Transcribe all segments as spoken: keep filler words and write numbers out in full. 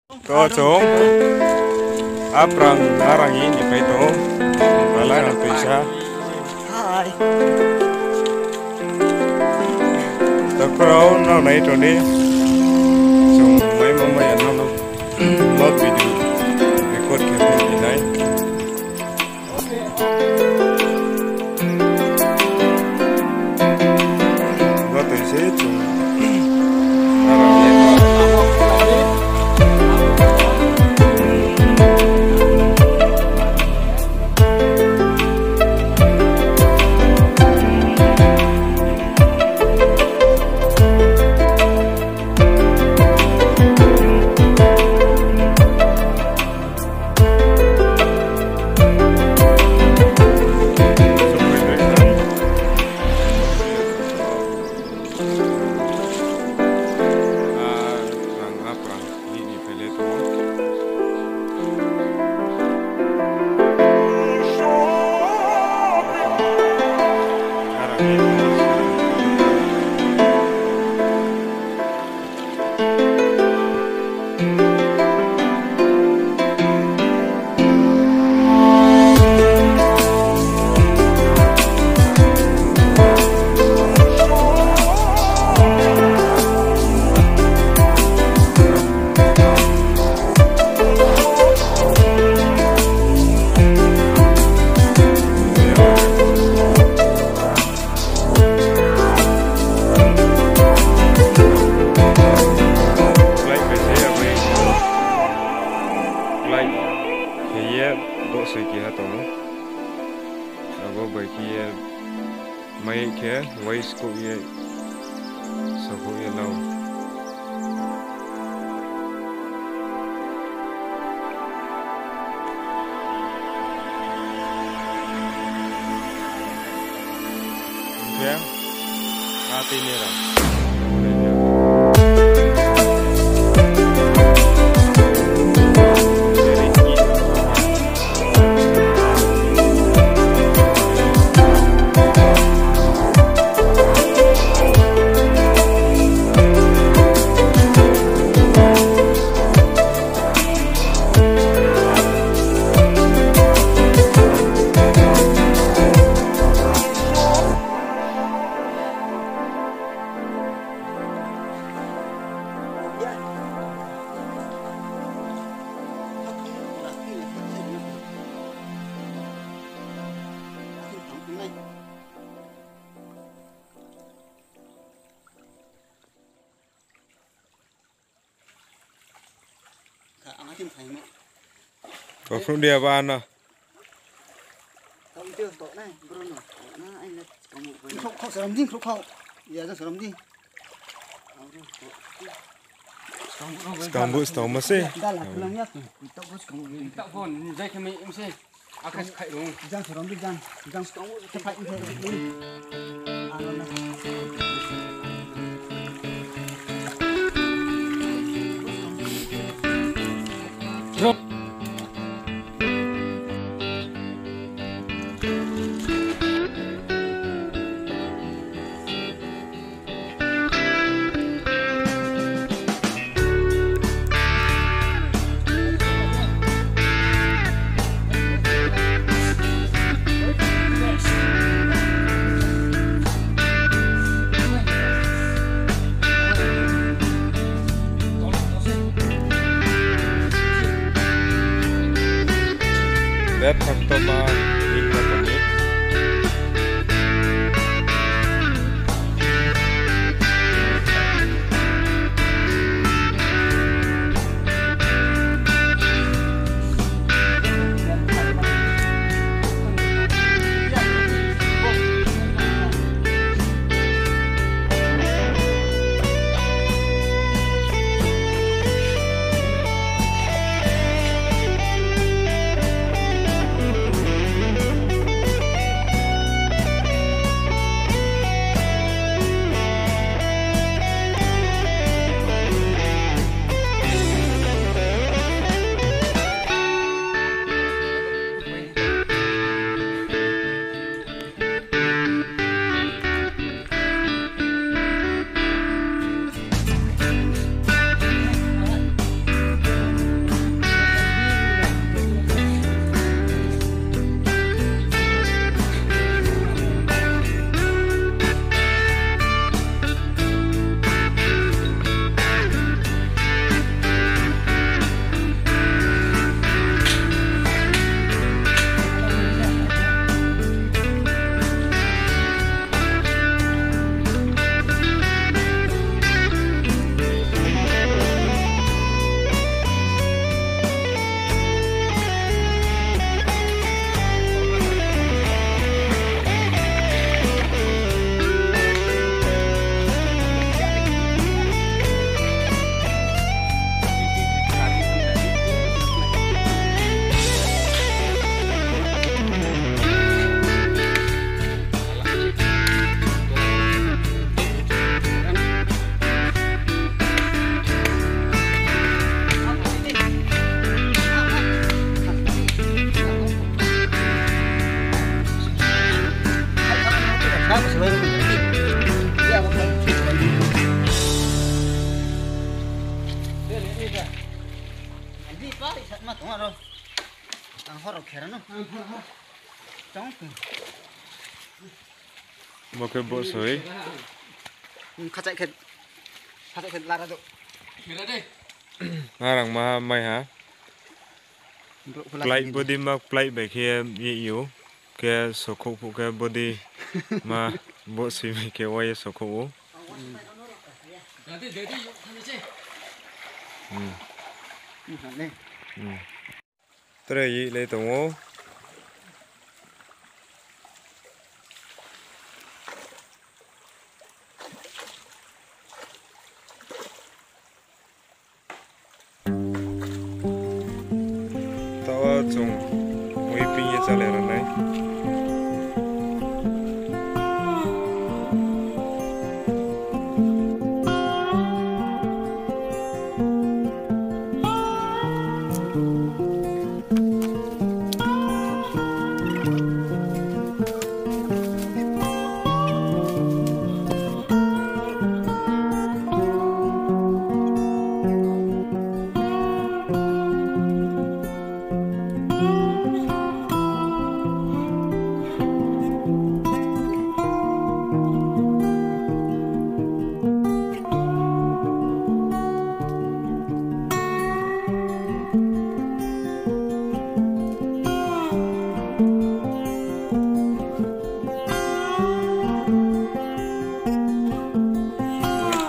To chung Aprang Arang ni phai tong ou. Rala ang tuisa. Hi. To khorao nrao nai tong di. Chung mai ma mai ya nrao no vlog video record khe phi nai. Bo tui se chung. Klái khe ye bohsoi keha tong ou. Abo bai khe ye mai khe wai skouh ye, sakhouh ye lau. Hing khe, a tini rao. Khruh di abo ano. Khruh khau, saram di, khruh khau. Ya, jang saram di. Skang bu, skang ma se. Dala khulam ya. Tak phone, jai khe mai im se. Akas khai rung. Jang saram di, jang. Jang skang bu, khe phai, khe phai. Ano na. Betha toma, ika toni. Ni pari sa ma tong aro. Ang horo khera no. Tong. Bo khe bo soi. Khachai khe, khachai khe lara do. Arang ma mai ha. Plate body ma plate bai khe ye yo. Khe sokhouh phuh khe body ma bo soi bai khe wai ye sokhouh ou. Tre yi le tong ou. Taoh chung mui ping ye chálai ra nai.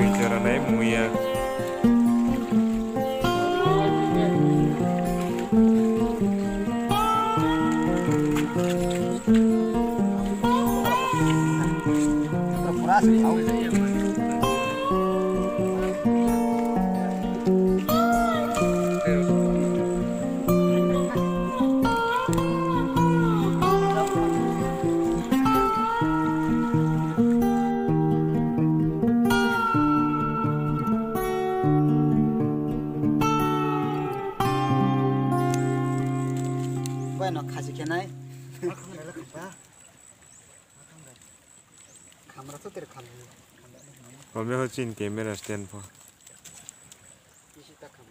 Picture anai muya. Bai no khasi khe nai. Khamra to tere khamra. Kome ho chin camera stand pho. Isi ta khamra.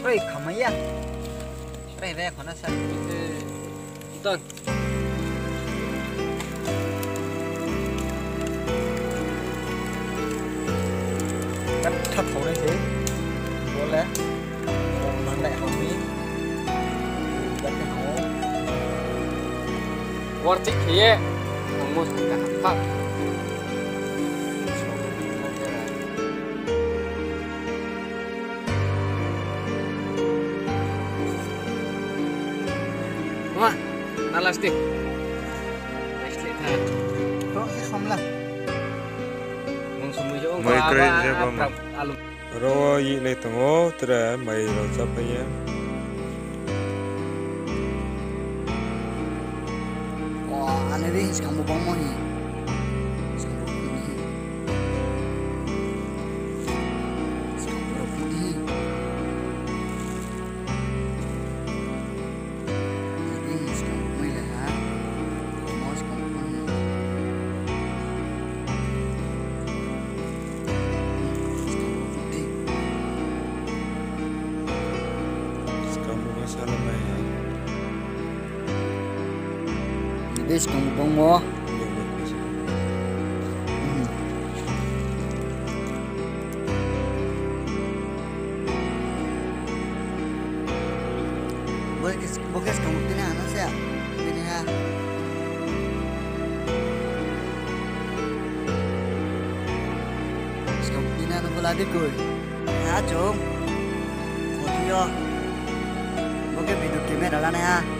Oprei khamai ya. Oprei re khona sa. Don. Kat thap thau nai se. Bole. Mang dai hao ni. Kat thap thau. Wortik khe ye, ang mo sa ka hap. Ma, na last day. Next day tha. Ro se somla. Mung sumui jo, mai kroi je ba ma. Alu. Ro yi le tongo, tre mai ro chapai ye. O, ane de skang bo bangmo hi. Skang bo hi. Skang bo hi. Ini skang bo mai le ha. Mo skang bo mai. Skang bo putih. Skang bo ma salam mai ha. Ini skang bo bangmo. Bo Bo khe skang tini ha na se. Tini ha. Skang tini ha no bo la di koi. Ha chung. Photo yo. Bo khe video camera lanai ha.